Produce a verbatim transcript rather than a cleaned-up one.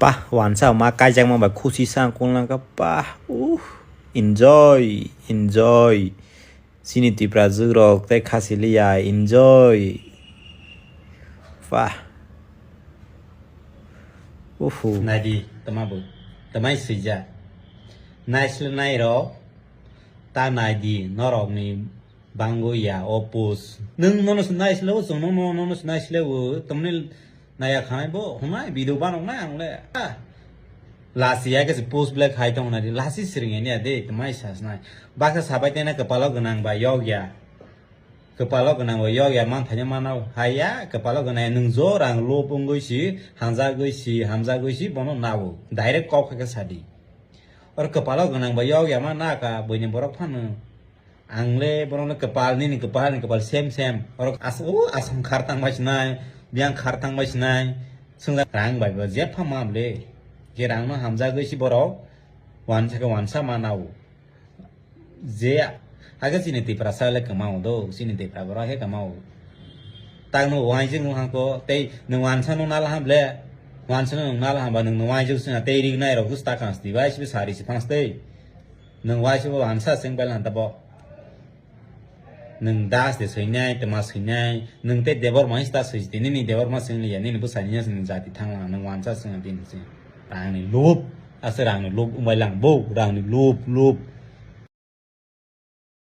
Pah, wansa ma kaijakma bai khusi sa ang kung langkha. Pah, uh, enjoy, enjoy. Chini Tipra jugrok tei khasi liya, enjoy. Pah. Uhu. Naidi, tama bo. Tamai swijak. Naisle nairok. Ta naidi, norokni bangwi ya, o post. Nwng nono se naisle o, chwng nono, nono se naisle o. Tamni Naya khanai bo, hwnai video banok nai ang le. Ah. Lasi ya khe se post black hai tong nai, lasi siring ya de, tmai sas nai. Baksa sabai tena kwpalo gwnang ba yok ya. Kwpalo gwnang ba yok ya, man thanya mano. Hai ya, kwpalo gwnang ya, nwng jo rang lob wngwi si, hamjagwi si, hamjagwi si, bono nawo. Direct kok khe sadi. Or kwpalo gwnang ba yok ya, man na ka, buini borok phano. Ang le borok le kwpal, nini kwpal, ni kwpal same same. Borok as-, o asam khar tang bai sinai, biyang khar tang bai sinai. Swngjak rang bai bo jepha ma le. Je rang no hamjagwi si borok wansa khe wansa ma nao. Je age chini Tiprasa le kwmao do, chini Tipra borok he kwmao. Tak no waijing no hangko, tei nwng wansa no nal ham le. Wansa no nal ham ba nwng no waijing sina tei rig nai rok gus ta kans di bai sibi sari si phans tei. Nwng waisa bo wansa chwng bai lanta bo. Nwng das de swinai, tma swinai, nwng tei Debor ma hista swi tini ni Debor ma swng liya, nini bwsani ya swng jati thang lang, nwng wansa swng tini swng. Rang ni lup, asa rang ni lup, umbai lang bo, rang ni lup, lup.